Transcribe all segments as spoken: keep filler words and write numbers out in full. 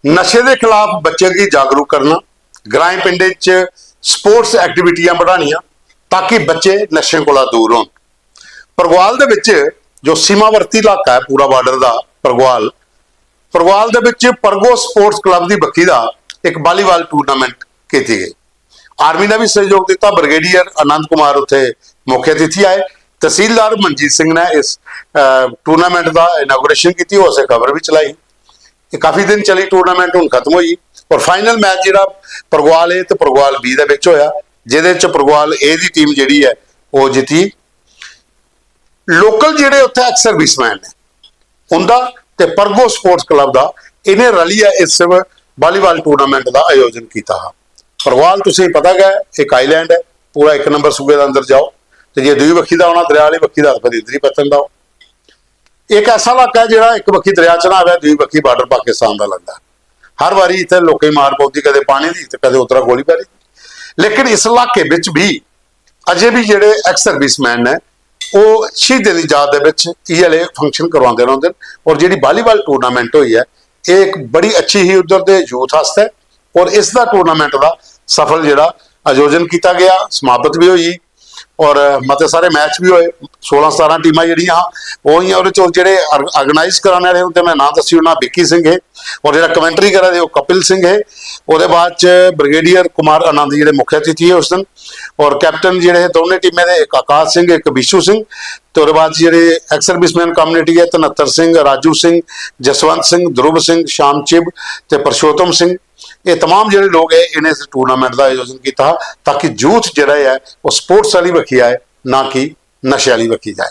नशे दे खिलाफ बच्चें गी जागरूक करना, ग्राएं पिंडें च स्पोर्ट्स एक्टिविटियां बढ़ानियां ताकि बच्चे नशें कोला दूर होन। परगवाल दे बिच जो सीमावर्ती इलाका ऐ पूरा बॉर्डर दा, परगवाल परगवाल दे बिच परगो स्पोर्ट्स क्लब दी बक्खी दा इक वॉलीबॉल टूर्नामेंट कीती गई। आर्मी ने भी सहयोग दिता। ब्रिगेडियर आनंद कुमार उत्थे मुख्य अतिथि आए। तहसीलदार मनजीत सिंह ने इस टूर्नामेंट का इनागुरेशन की, उसे खबर भी चलाई। ये काफी दिन चली टूर्नामेंट, हूँ खत्म हुई और फाइनल मैच जो परगवाल ए तो परगवाल बी दे होया, जिदे परगवाल ए की टीम जी है वह जीती। लोकल जेडे उत्थे एक्स सर्विसमैन ने उंदा ते परगो स्पोर्ट्स क्लब का इन्हें रलियै इस वॉलीबॉल टूर्नामेंट का आयोजन किया। परगवाल तुसें पता गै एक आईलैंड है, पूरा एक नंबर सूबे का अंदर जाओ तो जे दुई बक्खी का आना दरिया वाली बक्खी का फिर इधर ही पतन का। एक ऐसा इलाका है जो एक बक्खी दरिया चढ़ाव है, दुई बक्खी बॉर्डर पाकिस्तान का लगता है। हर बारी इतने लोगों की मार पौती, कदे पानी की तो कदे उतरा गोलीबारी की। लेकिन इस इलाके भी अजे भी जेडे एक्स सर्विसमैन ने, वो शहीदें की याद दे विच इयै ले फंक्शन करवाते रहते हैं। और जेडी वॉलीबॉल टूर्नामेंट हुई है, ये एक बड़ी अच्छी ही उधर दे यूथ आस्तै और इसका टूर्नामेंट का सफल जेडा आयोजन किया गया, समाप्त भी हुई और मते सारे मैच भी होए। सोलह सतारह टीमां जेह्ड़ियां हां, ओह् हियां। ओह्दे च जेह्ड़े आर्गेनाइज कराने वाले उं'दे मैं नांऽ दस्सी ओड़ना, विक्की सिंह हे, और जेह्ड़ा कमेंट्री करा दे ओह् कपिल सिंह हे। ओह्दे बाद च ब्रिगेडियर कुमार आनंद जेह्ड़े मुख्य अतिथि हे उस दिन, और कैप्टन जेह्ड़े हे दोनें टीमें दे, इक आकाश सिंह, इक विशु सिंह, ते ओह्दे बाद च जेह्ड़े एक्स सर्विसमैन कम्युनिटी ऐ, धनत्तर सिंह, राजू सिंह, जसवंत सिंह, ध्रुव सिंह, श्याम चिब ते पुरुषोत्तम सिंह, ये तमाम जेह्ड़े लोग है, इन्हें इस टूर्नामेंट का आयोजन किया ताकि यूथ जेह्ड़ा है, वो स्पोर्ट्स वाली बक्खी आए, ना कि नशे वाली बक्खी जाए।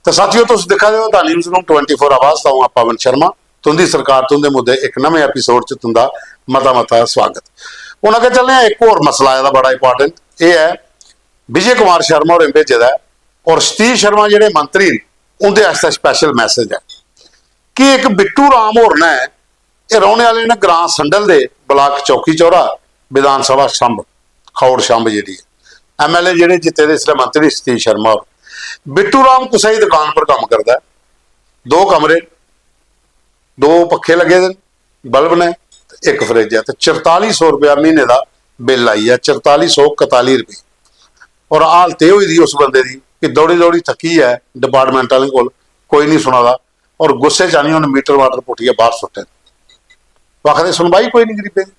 तो साथियों, तुस दिक्खा दे हो the news room twenty four आवाज, तां अ'ऊं पवन शर्मा, तुं'दी सरकार, तुं'दे मुद्दे, इक नमें एपिसोड च तुं'दा मता मता स्वागत। हून अग्गें चलने आं, इक होर मसला आए दा बड़ा इंपॉर्टेंट, एह् ऐ विजय कुमार शर्मा होरें भेजे दा ऐ, और सतीश शर्मा जेह्ड़े मंत्री न, उं'दे आस्तै स्पेशल मैसेज ऐ कि इक बिट्टू राम होर ने, एह् रौह्ने आह्ले न ग्रां संडल दे, ब्लाक चौकी चौरा, विधानसभा छंब, खौड़ छंब जेह्ड़ी ऐ। एमएलए जेह्ड़े जित्ते दे इसलै मंत्री सतीश शर्मा होर। बिट्टू राम कुसै दी दुकान पर कम्म करदा ऐ, दो कमरे, दो पक्खे लगे दे न, बल्ब ने, ते इक फ्रिज ऐ, ते चरताली सौ रपेआ म्हीने दा बिल आई गेआ, चरताली सौ कताली रपेऽ। और हालत एह् होई दी उस बंदे दी कि दौड़ी दौड़ी थक्की ऐ, डिपार्टमेंट आह्लें कोल कोई निं सुना दा, और गुस्से च आनियै उ'नें मीटर वाटर पुट्टियै बाह्र सुट्टे। ओह् आखदे सुनवाई कोई निं गरीबें दी।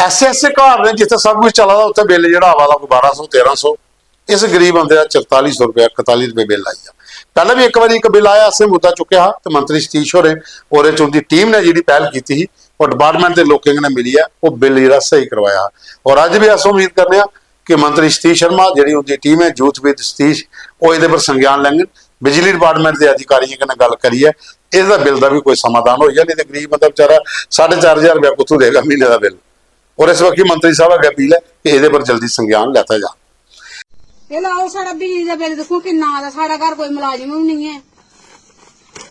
ऐसे ऐसे घर ने जित्थै सब कुछ चला दा, उत्थै बिल जेह्ड़ा आवा दा कोई बारां सौ, तेरां सौ, इस गरीब बंदे दा चरताली सौ रपेआ, कताली रपेऽ बिल आई गेआ। पैह्लें बी इक बारी इक बिल आया, असें मुद्दा चुक्केआ हा ते मंत्री सतीश होरें, ओह्दे च उं'दी टीम ने जेह्ड़ी पैह्ल कीती ही, ओह् डिपार्टमेंट दे लोकें कन्नै मिलियै ओह् बिल जेह्ड़ा स्हेई करवाया हा। और अज्ज बी अस उम्मीद करने आं कि मंत्री सतीश शर्मा, जेह्ड़ी उं'दी टीम ऐ, यूथ विद सतीश, ओह् एह्दे पर संज्ञान लैङन। बिजली डिपार्टमेंट दे अधिकारियें कन्नै गल्ल करियै इसदा बिल दा बी कोई समाधान होई जा, नेईं ते गरीब बंदा बेचारा साढ़े चार ज्हार रपेआ कुत्थूं देगा म्हीने दा बिल। और इस बक्खी मंत्री साहब अग्गें अपील ऐ कि एह्दे पर जल्दी संज्ञान लैता जा। एह् लैओ, साढ़ा बिजली दा बिल दिक्खो किन्ना आ दा, साढ़ा घर कोई मलाजम बी निं ऐ।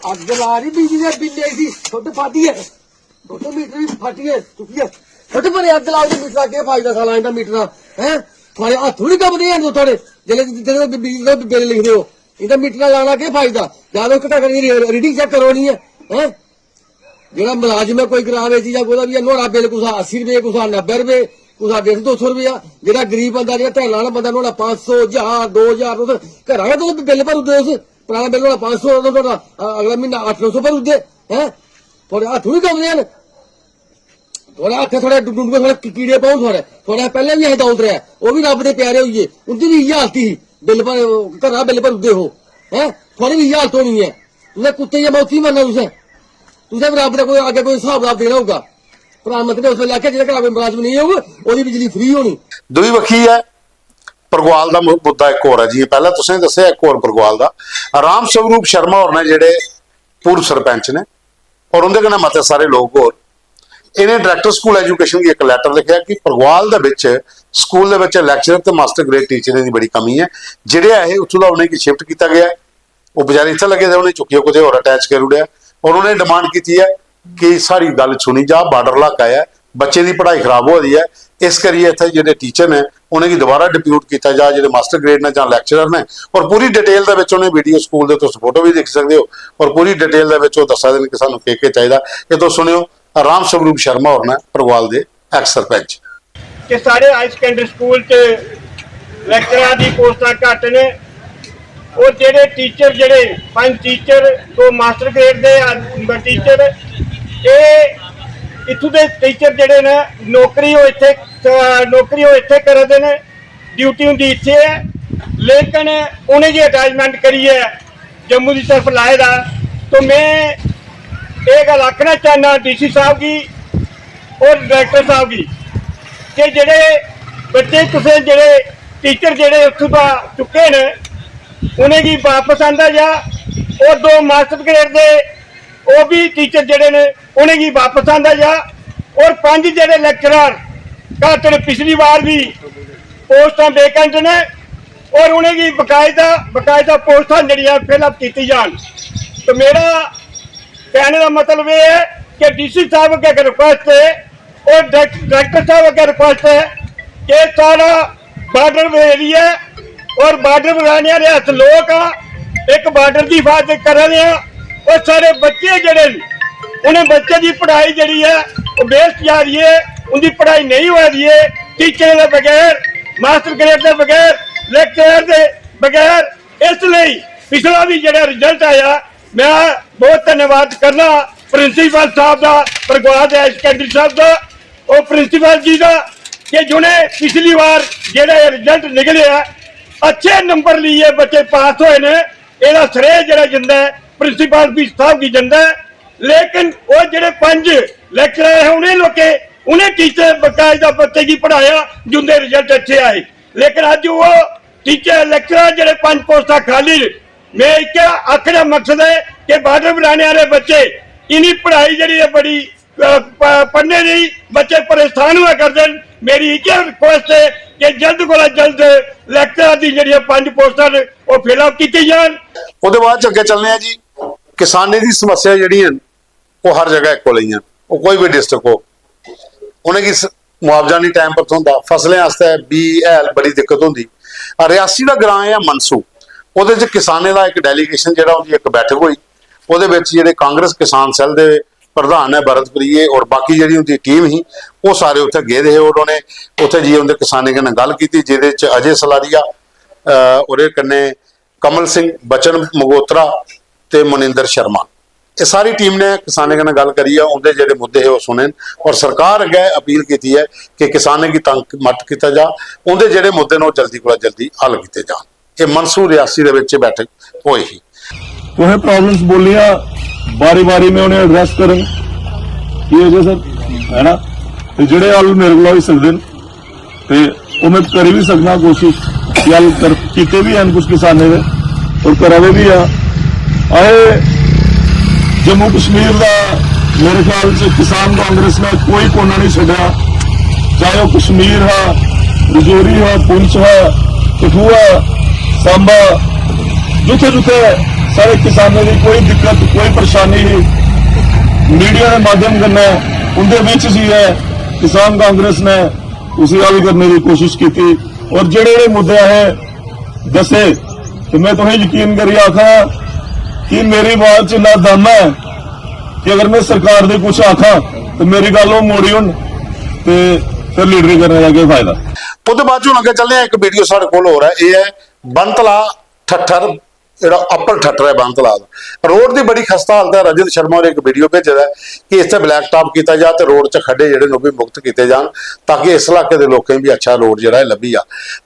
अग्ग ला दी बिजली दे बिल्ले दी, सुट्ट फाटी ऐ, सुट्ट मीटर बी फाटी ऐ, चुक्कियै सुट्ट परे। अग्ग लाओ ते मीटरा केह् फायदा साला इंदा मीटरा, हैं? थुआढ़े हत्थ बी निं कंबदे हैन थुआढ़े, जेल्लै जेल्लै बिजली दा बिल लिखदे ओ, इंदा मीटरा लाना केह् फायदा? जां ते घटा करियै रीडिंग चैक करो निं ऐ, हैं? जेह्ड़ा मलाजम ऐ कोई ग्रां बिच जां कुतै बी ऐ, नुहाड़ा बिल कुसै अस्सी रपेऽ, कुसै नब्बै रपेऽ, कुसै डेढ़ दो सौ रपेआ। जेह्ड़ा गरीब बंदा, जेह्ड़ा ध्याड़ा आह्ला बंदा, नुहाड़ा पंज सौ, ज्हार, दो ज्हार, तुस घरा गै तुस बिल भरी ओड़दे तुस। पराना बिल नुहाड़ा पंज सौ, तुस नुहाड़ा, अ, अगला म्हीना अट्ठ नौ सौ भरी ओड़दे, हैं? थुआढ़े हत्थ बी कंबदे न। थुआढ़े हत्थै थुआढ़े डु-, डुंडुए थुआढ़े की-, कीड़े पौन थुआढ़े। थुआढ़े पैह्लें बी ऐहे द'ऊं त्रै, ओह् बी रब्ब दे प्यारे होई गे, उं'दी बी इ'यै हालत ही। बिल भर-, घरा बिल भरी ओड़दे ओह्, हैं? थुआढ़ी बी इ'यै हालत होनी ऐ। तुसें कुत्ते दियां मौती मरना तुसें। तुसें बी रब्ब दा कोई अग्गें कोई स्हाब कताब देना होगा। प्रधानमंत्री ने उस बेल्लै आखेआ, जेह्दे घरा कोई मलाजम नेईं होग, ओह्दी बिजली फ्री होनी। दूई बक्खी ऐ, परगवाल दा मु-, मुद्दा इक होर ऐ, जि'यां पैह्लें तुसें दस्सेआ, इक होर परगवाल दा। राम स्वरूप शर्मा होर ने, जेह्ड़े पूर्व सरपंच ने, और उं'दे कन्नै मते सारे लोक होर, इ'नें डायरेक्टर स्कूल एजुकेशन गी इक लैटर लिखेआ कि परगवाल दे बिच स्कूल दे बिच लैक्चरर ते मास्टर ग्रेड टीचरें दी बड़ी कमी ऐ। जेह्ड़े ऐ हे, उत्थूं दा उ'नेंगी शिफ्ट कीता गेआ ऐ। ओह् बेचारे इत्थै लग्गे दे, उ'नें चुक्कियै कुतै होर अटैच करी ओड़ेआ। और उ'नें डिमांड कीती ऐ कि साढ़ी गल्ल सुनी जा, बार्डर इलाका ऐ, बच्चें दी पढ़ाई खराब होआ दी ऐ, इस करियै इत्थै जेह्ड़े टीचर न, उ'नेंगी दोबारा डिप्यूट कीता जा, जेह्ड़े मास्टर ग्रेड न जां लैक्चरर न। और पूरी डिटेल दे बिच उ'नें वीडियो स्कूल दे तुस फोटो बी दिक्खी सकदे ओ, और पूरी डिटेल दे बिच ओह् दस्सा दे न कि सानूं केह् केह् चाहिदा। एह् तुस सुनेओ, राम स्वरूप शर्मा होर न, परवाल दे एक्स सरपंच। कि साढ़े हाई सकैंडरी स्कूल च लैक्चरां दी पोस्टां घट्ट न और जेह्ड़े टीचर, जेह्ड़े पंज टीचर, दो मास्टर ग्रेड दे टीचर, एह् इत्थूं दे टीचर जेह्ड़े न, नौकरी ओह् इत्थै नौकरी ओह् इत्थै करा दे न, ड्यूटी उं'दी इत्थै ऐ, लेकिन उ'नेंगी अटैचमेंट करियै जम्मू दी तरफ लाए दा। तो में एह् गल्ल आखना चाह्न्नां डीसी साहब गी और डायरेक्टर साहब गी कि जेह्ड़े बच्चे तुसें, जेह्ड़े टीचर जेह्ड़े उत्थूं दा चुक्के न, उ'नेंगी बापस आंदा जा और दो मास्टर ग्रेड दे ओह् बी टीचर जेह्ड़े न, उ'नेंगी बापस आंदा जा और पंज जेह्ड़े लैक्चरर घट्ट न, पिछली बार बी पोस्टां वेकेंट न और उ'नेंगी बकायदा बकायदा पोस्टां जेह्ड़ियां फिलअप कीती जान। तो मेरा कहने दा मतलब एह् ऐ कि डीसी साहब अग्गें रिक्वेस्ट ऐ और डायरेक्टर साहब अग्गें रिक्वेस्ट ऐ कि साढ़ा बार्डर एरिया और बार्डर बनाने आह्ले अस लोक आं, इक बार्डर दी हिफाजत करा दे आं और साढ़े बच्चे जेह्ड़े न, उ'नें बच्चे दी पढ़ाई जेह्ड़ी ऐ, ओह् वेस्ट जा दी ऐ, उं'दी पढ़ाई नेईं होआ दी ऐ टीचरें दे बगैर, मास्टर ग्रेड दे बगैर, लैक्चरर दे बगैर। इस लेई पिछला बी जेह्ड़ा रिजल्ट आया, में बहुत धन्यवाद करना प्रिंसिपल साहब दा, परगवाल दे हाई सकैंडरी साहब दा, और प्रिंसिपल जी दा कि जि'नें पिछली बार जेह्ड़ा एह् रिजल्ट निकलेआ, अच्छे नंबर लेइयै बच्चे पास होए न। एह्दा श्रेय जेह्ड़ा जंदा ऐ प्रिंसिपल साहब गी जंदा ऐ। लेकिन ओह् जेह्ड़े पंज लैक्चरर हे, उ'नें लोकें, उ'नें टीचरें बकायदा बच्चे गी पढ़ाया जिं'दे रिजल्ट अच्छे आए। लेकिन अज्ज ओह् टीचर लैक्चरर जेह्ड़े पंज पोस्टां खाली न, में इक्कै आखने दा मकसद ऐ कि बार्डर बनाने आह्ले बच्चे, इ'नें पढ़ाई जेह्ड़ी ऐ बड़ी अ, प- पढ़ने लेई बच्चे परेशान होआ करदे न। मेरी इ'यै रिक्वेस्ट ऐ कि जल्द कोला जल्द लैक्चरर दी जेह्ड़ियां पंज पोस्टां न, ओह् फिलअप कीती जान। ओह्दे बाद च अग्गें चलने आं जी। किसानें दी समस्या जेह्ड़ियां न, ओह् हर जगह इक्को लेइयां न, ओह् कोई बी डिस्ट्रिक्ट हो, उ'नेंगी स- मुआवजा निं टाइम पर थ्होंदा, फसलें आस्तै बीऽ हैल बड़ी दिक्कत होंदी। रियासी दा ग्रां ऐ मनसू, ओह्दे च किसानें दा इक डेलीगेशन जेह्ड़ा, उं'दी इक बैठक होई। ओह्दे बिच जेह्ड़े कांग्रेस किसान सैल दे प्रधान ऐ भरत प्रिये और बाकी जेह्ड़ी उं'दी टीम ही, ओह् सारे उत्थै गेदे हे और उ'नें उत्थै जाइयै उं'दे किसानें कन्नै गल्ल कीती, जेह्दे च अजय सलारिया, अ, ओह्दे कन्नै कमल सिंह, बचन मगोत्रा ते मनिंदर शर्मा। एह् सारी टीम ने किसानें कन्नै गल्ल करियै उं'दे जेह्ड़े मुद्दे हे, ओह् सुने न और सरकार अग्गै अपील कीती ऐ कि किसानें गी तंग मत कीता जा, उं'दे जेह्ड़े मुद्दे न, ओह् जल्दी कोला जल्दी हल कीते जान। एह् मनसू रियासी दे बिच बैठक होई ही। तुसें प्रॉब्लम्स बोलियां, बारी बारी में उ'नें एड्रेस करङ। एह् अजय सर, है ना? ते जेह्ड़े हल मेरे कोला होई सकदे न, ते ओह् में करी बी सकना कोशिश, कि हल कर कीते बी हैन कुछ किसानें दे, और करा दे बी आ। असें जम्मू कश्मीर दा, मेरे ख्याल च किसान कांग्रेस ने कोई कोना नहीं छड्डेआ, चाहे ओह् कश्मीर हा, रजौरी हा, पुंछ हा, कठुआ, सांबा, जित्थै जित्थै साढ़े किसानें दी कोई दिक्कत, कोई परेशानी ही, मीडिया दे माध्यम कन्नै उं'दे बिच जाइयै किसान कांग्रेस ने उसी हल करने दी कोशिश कीती। और जेह्ड़े जेह्ड़े मुद्दे असें दस्से, ते में तुसें यकीन करियै आखा कि मेरी बात च इन्ना दम ऐ कि अगर में सरकार दे कुछ आखां, ते मेरी गल्ल ओह् मोड़ी ओड़न, ते फिर लीडरी करने दा केह् फायदा? ओह्दे बाद च हून अग्गें चलने आं, इक वीडियो साढ़े कोल होर ऐ, एह् ऐ बनतला ठट्ठर, जेह्ड़ा अप्पर ठट्ठर ऐ बनतला दा। रोड दी बड़ी खस्ता हालत ऐ। रजत शर्मा होरें इक वीडियो भेजे दा ऐ कि इत्थै ब्लैक टॉप कीता जा ते रोड च खड्डे जेह्ड़े न, ओह् बी मुक्त कीते जान, ताकि इस इलाके दे लोकें गी बी अच्छा रोड जेह्ड़ा ऐ, लब्भी जा।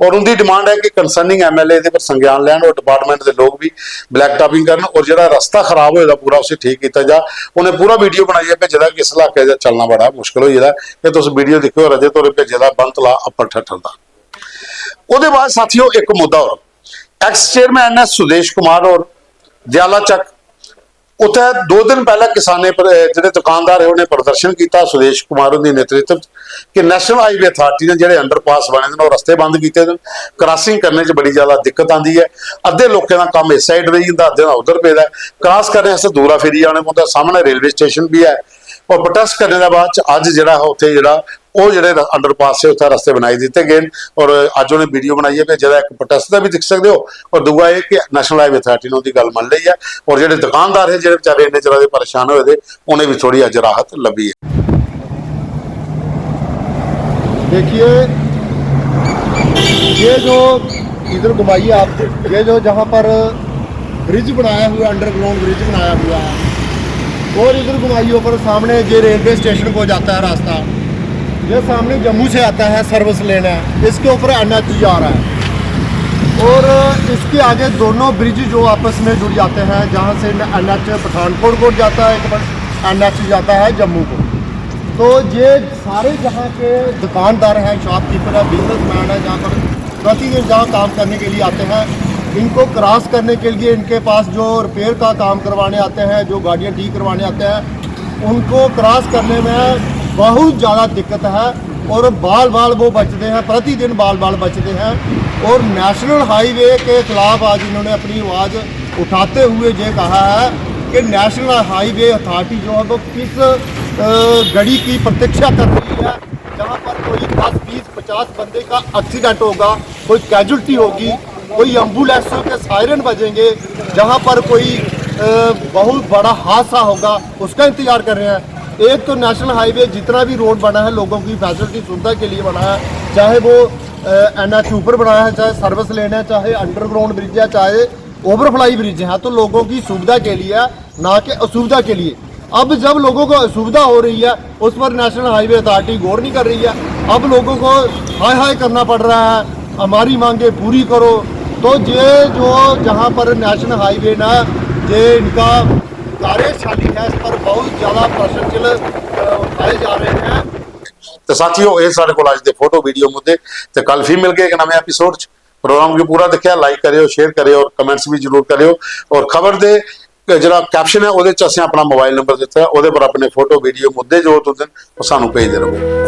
और उं'दी डिमांड ऐ कि कंसर्निंग एमएलए एह्दे पर संज्ञान लैन और डिपार्टमेंट दे लोक बी ब्लैक टॉपिंग करन और जेह्ड़ा रस्ता खराब होए दा पूरा, उसी ठीक कीता जा। उ'नें पूरा वीडियो बनाइयै भेजे दा कि इस इलाके च चलना बड़ा मुश्कल होई गेदा ऐ। एह् तुस वीडियो दिक्खेओ, रजत होरें भेजे दा बनतला अप्पर ठट्ठर दा। ओह्दे बाद साथियो, इक मुद्दा होर, एक्स चेयरमैन ने सुदेश कुमार होर दयाला चक, उत्थै दो दिन पैह्लें किसानें पर, जेह्ड़े दुकानदार हे, उ'नें प्रदर्शन कीता सुदेश कुमार हुंदी नेतृत्व च कि नेशनल हाईवे अथार्टी ने जेह्ड़े अंडरपास बने दे न, ओह् रस्ते बंद कीते दे न। क्रॉसिंग करने च बड़ी ज्यादा दिक्कत आंदी ऐ। अद्धे लोकें दा कम्म इस साइड रेही जंदा, अद्धे दा उद्धर पेदा ऐ। क्रॉस करने आस्तै दूरा फिरियै औने पौंदा। सामनै रेलवे स्टेशन बी ऐ। और प्रोटेस्ट करने दे बाद च अज्ज जेह्ड़ा हा, उत्थै जेह्ड़ा ओह् जेह्ड़े र-, अंडरपास हे, उत्थै रस्ते बनाई दित्ते गे न। और अज्ज उ'नें वीडियो बनाइयै भेजे दा, इक प्रोटेस्ट दा बी दिक्खी सकदे ओ, और दूआ एह् कि नेशनल हाईवे अथार्टी ने उं'दी गल्ल मन्नी लेई ऐ। और जेह्ड़े दुकानदार हे, जेह्ड़े बेचारे इन्ने चिरा दे परेशान होए दे, उ'नें बी थोह्ड़ी अज्ज राहत लब्भी ऐ। देखिए, ये जो इधर घुमाइए आप, ये जो जहाँ पर ब्रिज बनाया हुआ, अंडरग्राउंड ब्रिज बनाया हुआ है, और इधर घुमाइए ऊपर, सामने ये रेलवे स्टेशन को जाता है रास्ता, ये सामने जम्मू से आता है, सर्विस लेन है, इसके ऊपर एनएच जा रहा है। और इसके आगे दोनों ब्रिज जो आपस में जुड़ जाते हैं, जहाँ से एनएच पठानकोट को जाता है, एक एनएच जाता है जम्मू को। तो ये सारे जहाँ के दुकानदार हैं, शॉपकीपर है, बिजनेसमैन है, जहाँ पर प्रतिदिन जहाँ काम करने के लिए आते हैं, इनको क्रॉस करने के लिए इनके पास जो रिपेयर का काम करवाने आते हैं, जो गाड़ियाँ ठीक करवाने आते हैं, उनको क्रॉस करने में बहुत ज़्यादा दिक्कत है और बाल बाल वो बचते हैं, प्रतिदिन बाल बाल बचते हैं। और नेशनल हाईवे के खिलाफ आज इन्होंने अपनी आवाज़ उठाते हुए ये कहा है कि नेशनल हाईवे अथॉरिटी जो है वो किस अ, घड़ी की प्रतीक्षा कर रही है, जहाँ पर कोई दस, बीस, पचास बंदे का एक्सीडेंट होगा, कोई कैजुअल्टी होगी, कोई एम्बुलेंसों के सायरन बजेंगे, जहाँ पर कोई अ, बहुत बड़ा हादसा होगा, उसका इंतजार कर रहे हैं। एक तो नेशनल हाईवे जितना भी रोड बना है लोगों की फैसिलिटी, सुविधा के लिए बना है, चाहे वो एनएच ऊपर बनाया है, चाहे सर्विस लेन है, चाहे अंडरग्राउंड ब्रिज है, चाहे ओवरफ्लाई ब्रिज है, तो लोगों की सुविधा के लिए है, ना कि असुविधा के लिए। अब जब लोगों को असुविधा हो रही है, उस पर नेशनल हाईवे अथॉरिटी गौर नहीं कर रही है। अब लोगों को हाय हाय करना पड़ रहा है, हमारी मांगे पूरी करो। तो ये जो जहाँ पर नेशनल हाईवे ना, ये इनका कार्यशाली है, इस पर बहुत ज़्यादा प्रश्न चिन्ह अ, उठाए जा रहे हैं। ਤੇ ਸਾਥੀਓ, ਇਹ ਸਾਡੇ ਕੋਲ ਅੱਜ ਦੇ ਫੋਟੋ ਵੀਡੀਓ ਮੁੱਦੇ। ਤੇ ਕੱਲ ਫਿਰ ਮਿਲ ਗਏ ਇੱਕ ਨਵੇਂ ਐਪੀਸੋਡ ਚ। ਪ੍ਰੋਗਰਾਮ ਨੂੰ ਪੂਰਾ ਦੇਖਿਆ, ਲਾਈਕ ਕਰਿਓ, ਸ਼ੇਅਰ ਕਰਿਓ ਔਰ ਕਮੈਂਟਸ ਵੀ ਜ਼ਰੂਰ ਕਰਿਓ। ਔਰ ਖਬਰ ਦੇ ਜਿਹੜਾ ਕੈਪਸ਼ਨ ਹੈ, ਉਹਦੇ ਚ ਅਸੀਂ ਆਪਣਾ ਮੋਬਾਈਲ ਨੰਬਰ ਦਿੱਤਾ ਹੈ, ਉਹਦੇ ਪਰ ਆਪਣੇ ਫੋਟੋ, ਵੀਡੀਓ, ਮੁੱਦੇ ਜੋ ਤੁਸੀਂ, ਉਹ ਸਾਨੂੰ ਭੇਜਦੇ ਰਹੋ।